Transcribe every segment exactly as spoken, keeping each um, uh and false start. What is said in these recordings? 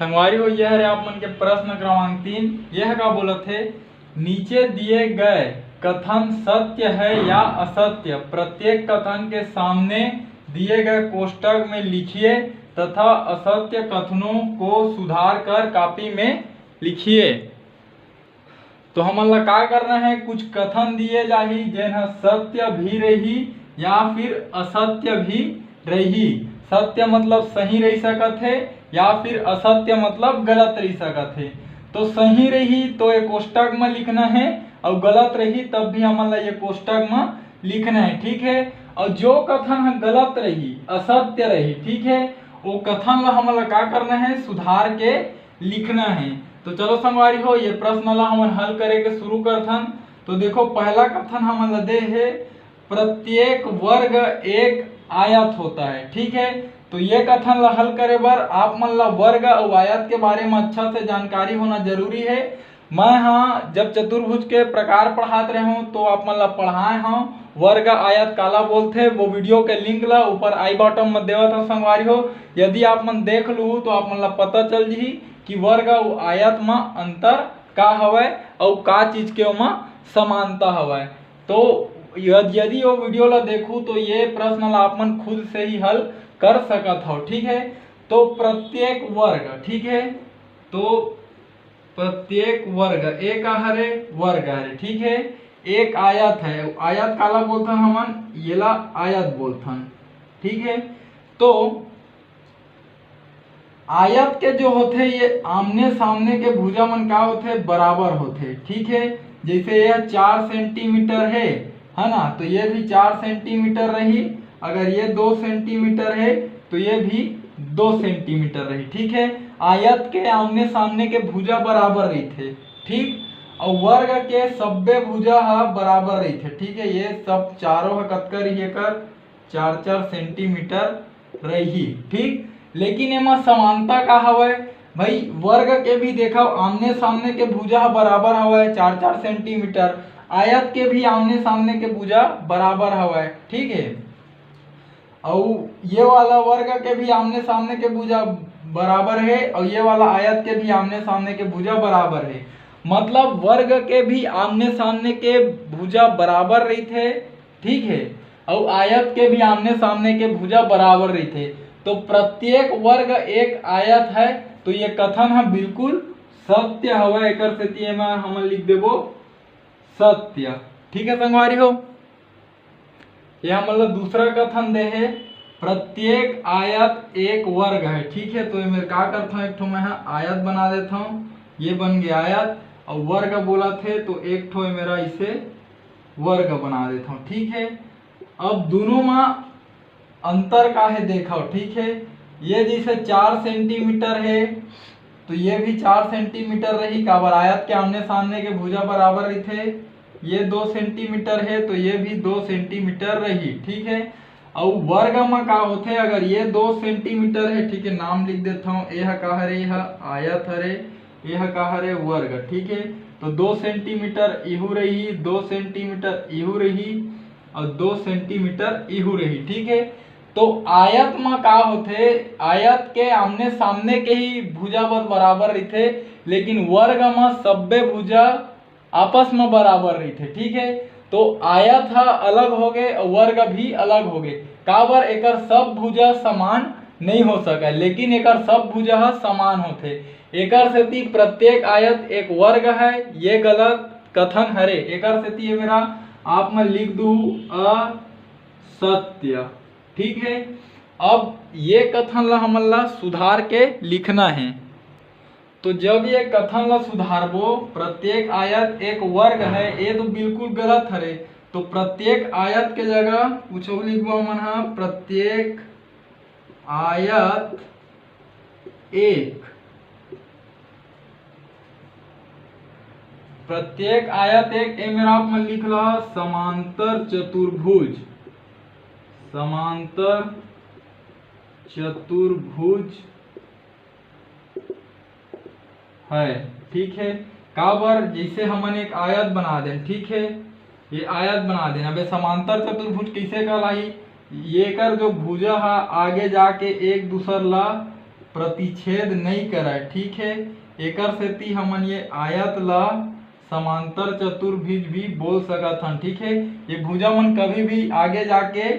संगवारी हो, यह हरे आप मन के प्रश्न क्रमांक तीन। यह का बोलत हे, नीचे दिए गए कथन सत्य है या असत्य? प्रत्येक कथन के सामने दिए गए कोष्टक में लिखिए तथा असत्य कथनों को सुधार कर कॉपी में लिखिए। तो हमन ला का करना है, कुछ कथन दिए जाही जेन ह सत्य भी रही या फिर असत्य भी रही। सत्य मतलब सही रह सकत है या फिर असत्य मतलब गलत रह सकत है। तो सही रही तो ये कोष्टक में लिखना है, और गलत रही तब भी हमन ला ये कोष्टक में लिखना है, ठीक है। और जो कथन ह गलत रही, असत्य रही, ठीक है, वो कथन ला हमन ला का करना है, सुधार के लिखना है। तो चलो संगवारी हो, ये प्रश्न ला हमन हल करे के शुरू करथन। तो देखो, पहला कथन हमन ला दे हे, प्रत्येक वर्ग एक आयत होता है, ठीक है। तो ये कथन ला हल करे बर आप मन ला वर्ग अउ आयत के बारे में अच्छा से जानकारी होना जरूरी है। मैं हाँ जब चतुर्भुज के प्रकार पढ़ात रहे हूँ तो आप मन ला पढ़ाए हूँ वर्ग आयत काला बोलथे, वो वीडियो के लिंक ला ऊपर आई बॉटम में देवत हूँ संगवारी हो। यदि आप मन देख लू तो आप मन ला पता चल जही कि वर्ग अउ आयत में अंतर का हवय अउ का चीज के ओमा समानता हवय। तो यद-, यदि वो वीडियो ला देखू तो ये प्रश्न ला आप मन खुद से ही हल कर सकत हव, ठीक है। तो प्रत्येक वर्ग, ठीक है, तो प्रत्येक वर्ग एक हरे, वर्ग हरे, ठीक है, एक आयत है। आयत काला बोलथन हमन, येला आयत बोलथन, ठीक है। तो आयत के जो होथे, ये आमने सामने के भुजा मन का होथे, बराबर होथे, ठीक है। जैसे यह चार सेंटीमीटर है, है ना, तो ये भी चार सेंटीमीटर रही। अगर ये दो सेंटीमीटर है तो ये भी दो सेंटीमीटर रही, ठीक है। आयत के आमने सामने के भुजा बराबर रहिथे, ठीक, और वर्ग के सब्बे भुजा ह बराबर रहिथे, ठीक है। ये सब चारों ह कतका रही, एकर चार चार सेंटीमीटर रही, ठीक। लेकिन एमा समानता का हवय भाई, वर्ग के भी देखव, आमने सामने के भुजा ह बराबर हवय, चार चार सेंटीमीटर। आयत के भी आमने सामने के भुजा बराबर हवय, ठीक है। अउ ये वाला वर्ग के भी आमने सामने के भुजा बराबर है और ये वाला आयत के भी आमने सामने के भुजा बराबर है। मतलब वर्ग के भी आमने सामने के भुजा बराबर रहिथे, ठीक है, अउ आयत के भी आमने सामने के भुजा बराबर रहिथे। तो प्रत्येक वर्ग एक आयत है, तो ये कथन ह बिल्कुल सत्य हवय। एकर सेती एमा हमन लिख देबो सत्य, ठीक है संगवारी हो। ये हमन ला दूसरा कथन दे हे, प्रत्येक आयत एक वर्ग है, ठीक है। तो एमेर का करथों, एक ठो मैं ह आयत बना देथों, ये बन गया आयत, और वर्ग बोलत हे तो एक ठो मेरा इसे वर्ग बना देथों, ठीक है। अब दोनों मा अंतर का है देखव, ठीक है। ये जैसे चार सेंटीमीटर है तो ये भी चार सेंटीमीटर रही, काबर आयत के आमने सामने के भुजा बराबर रहिथे। ये दो सेंटीमीटर है तो ये भी दो सेंटीमीटर रही, ठीक है। अउ वर्ग म का होथे, अगर ये दो सेंटीमीटर है, ठीक है, नाम लिख देथव, ये ह का हरे, ये ह आयत हरे, ये ह का हरे, वर्ग, ठीक है। तो दो सेंटीमीटर इहू रही, दो सेंटीमीटर इहू रही और दो सेंटीमीटर इहू रही, ठीक है। तो आयत म का होथे, आयत के आमने सामने के ही भुजा बस बराबर रहिथे, लेकिन वर्ग म सब्बे भुजा आपस म बराबर रहिथे, ठीक है। तो आयत ह अलग होगे अउ वर्ग भी अलग होगे, काबर एकर सब भुजा समान नहीं हो सकय, लेकिन एकर सब भुजा ह समान होथे। एकर सेती प्रत्येक आयत एक वर्ग है, ये गलत कथन हरे। एकर सेती ये मेरा आप मन लिख दू असत्य, ठीक है। अब ये कथन ला हमन ला सुधार के लिखना है। तो जब ये कथन ला सुधारबो, प्रत्येक आयत एक वर्ग है, ये तो बिल्कुल गलत हरे। तो प्रत्येक आयत के जगह कुछ अउ लिखबो हमन हा, प्रत्येक आयत एक, प्रत्येक आयत एक, ए मेरा आप मन लिख ला समांतर चतुर्भुज, समांतर चतुर्भुज है, ठीक है। काबर, जैसे हमन एक आयत बना देन, ठीक है, ये आयत बना देन। अबे समांतर चतुर्भुज कैसे कहलाही? ये कर जो भुजा हा आगे जाके एक दूसर ला प्रतिच्छेद नई करय, ठीक है। एकर सेती हमन ये आयत ला समांतर चतुर्भुज भी बोल सकत हन, ठीक है। ये भुजा मन कभी भी आगे जाके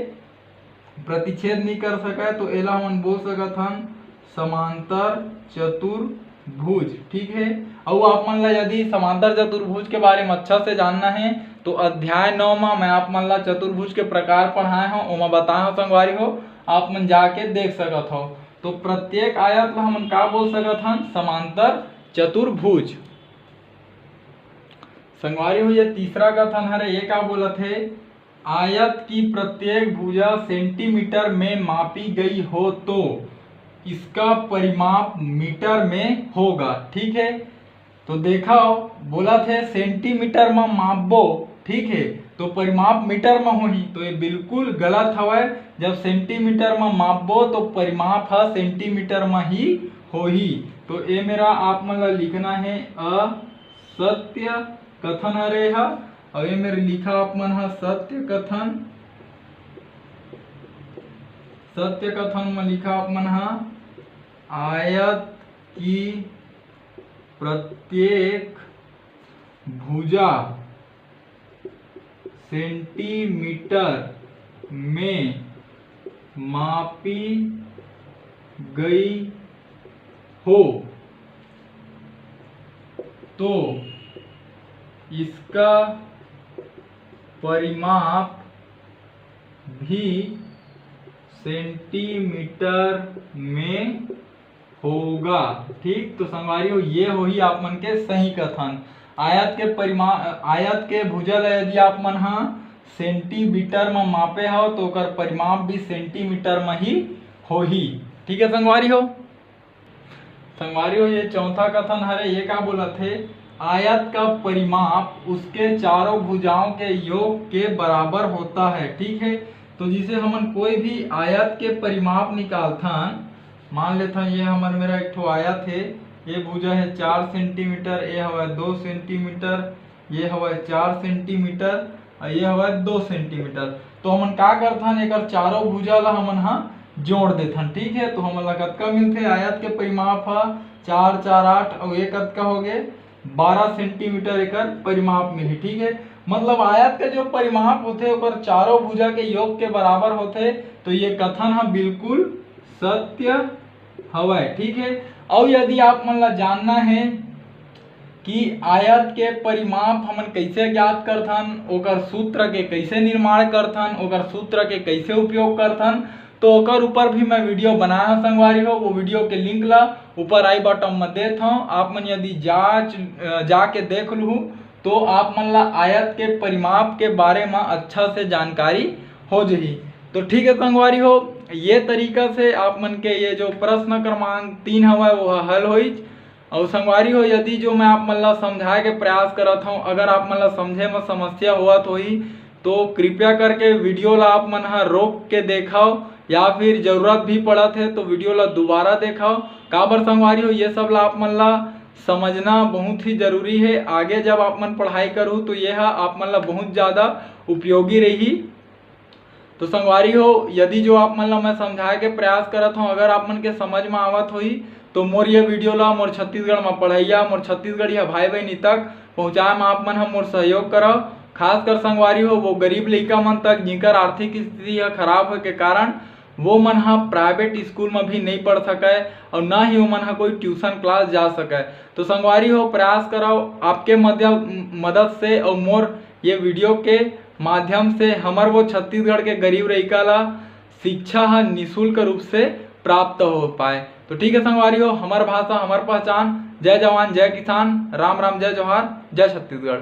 प्रतिच्छेद नहीं कर सकय, तो एला हमन बोल सकत हन समांतर चतुर्भुज, ठीक है। अउ आप मन ला यदि समांतर चतुर्भुज के बारे में अच्छा से जानना है, तो अध्याय नौ में मैं आप मन ला चतुर्भुज के प्रकार पढ़ाए हूँ, ओमा बताए हूँ संगवारी हो, आप मन जाके देख सकत हो। तो प्रत्येक आयत ला हमन का बोल सकत हन? समांतर चतुर्भुज। संगवारी हो, ये तीसरा कथन हरे, ये का बोलत हे? आयत की प्रत्येक भुजा सेंटीमीटर में मापी गई हो तो इसका परिमाप मीटर में होगा, ठीक है। तो देखा, बोलत हे सेंटीमीटर में मापबो, ठीक है, तो परिमाप मीटर में होही, तो ये बिल्कुल गलत हवय। जब सेंटीमीटर में मापबो तो परिमाप ह सेंटीमीटर में ही होही। तो ये मेरा आप मन ला लिखना है अ सत्य कथन हरे ह, अउ ये मेर लिखा आप मन ह सत्य कथन, सत्य कथन में लिखा आप मन ह आयत की प्रत्येक भुजा सेंटीमीटर में मापी गई हो तो इसका परिमाप भी सेंटीमीटर में होगा। ठीक, तो संगवारी हो, ये होही आप मन के सही कथन। आयत के परिमाण, आयत के भुजा ल यदि आप मन ह सेंटीमीटर म मापे हव तो ओकर परिमाप भी सेंटीमीटर म ही होही। ठीक है संगवारी हो, संगवारी हो, ये चौथा कथन हरे, ये का बोलत हे? आयत का परिमाप उसके चारों भुजाओं के योग के बराबर होता है। ठीक है, तो जिसे हमन कोई भी आयत के परिमाप निकालथन, मान लेथन ये हमर मेरा एक ठो आयत हे, ये भुजा हे चार सेंटीमीटर, ये हवय दो सेंटीमीटर, ये हवय चार सेंटीमीटर, अउ ये हवय दो सेंटीमीटर। तो हमन का करथन, एकर चारों भुजा ला हमन ह जोड़ देथन। ठीक है, तो हमन ला कतका मिलथे? आयत के परिमाप ह चार चार आठ, अउ ये कतका हो गे? बारह सेंटीमीटर एकर परिमाप मिलही। ठीक है, मतलब आयत का जो परिमाप होथे ओकर चारों भुजा के योग के बराबर होथे, तो ये कथन ह बिल्कुल सत्य हवय। ठीक है, अउ यदि आप मन ला जानना है कि आयत के परिमाप हमन कइसे ज्ञात करथन, ओकर सूत्र के कइसे निर्माण करथन, ओकर सूत्र के कइसे उपयोग करथन, तो ओकर ऊपर भी मैं वीडियो बनाया हूँ संगवारी हो। वो वीडियो के लिंक ला ऊपर आई बटन में देत हूँ, आप मन यदि जांच, अ, जाके देख लूहू तो आप मन ला आयत के परिमाप के बारे में अच्छा से जानकारी हो जही। तो ठीक है संगवारी हो, ये तरीका से आप मन के ये जो प्रश्न क्रमांक तीन हवय वो ह हल होइच। अउ संगवारी हो, यदि जो मैं आप मन ला समझाए के प्रयास करत हूँ, अगर आप मन ला समझे में समस्या होवत होही तो कृपया करके वीडियो ला आप मन ह रोक के देखव, या फिर जरूरत भी पड़त है तो वीडियो ला दोबारा देखव। काबर संगवारी हो, ये सब ला आप मन ला समझना बहुत ही जरूरी है। आगे जब आप मन पढ़ाई करहू तो ये ह आप मन ला बहुत ज़्यादा उपयोगी रही। तो संगवारी हो, यदि जो आप मन ला मैं समझाए के प्रयास करत हूँ, अगर आप मन के समझ में आवत होही तो मोर ये वीडियो ला मोर छत्तीसगढ़ में पढ़इया, मोर छत्तीसगढ़िया भाई बहनी तक पहुँचाए में आप मन ह मोर सहयोग करव। खासकर संगवारी हो, वो गरीब लइका मन तक जिनकर आर्थिक स्थिति ह खराब होए के कारण वो मन ह प्राइवेट स्कूल में भी नहीं पढ़ सकय और ना ही वो मन ह कोई ट्यूशन क्लास जा सकय। तो संगवारी हो, प्रयास करव आपके मध्य-, मदद से और मोर ये वीडियो के माध्यम से हमर वो छत्तीसगढ़ के गरीब लइका ला शिक्षा ह निशुल्क रूप से प्राप्त हो पाए। तो ठीक है संगवारी हो, हमर भाषा हमर पहचान। जय जवान, जय किसान, राम राम, जय जोहार, जय छत्तीसगढ़।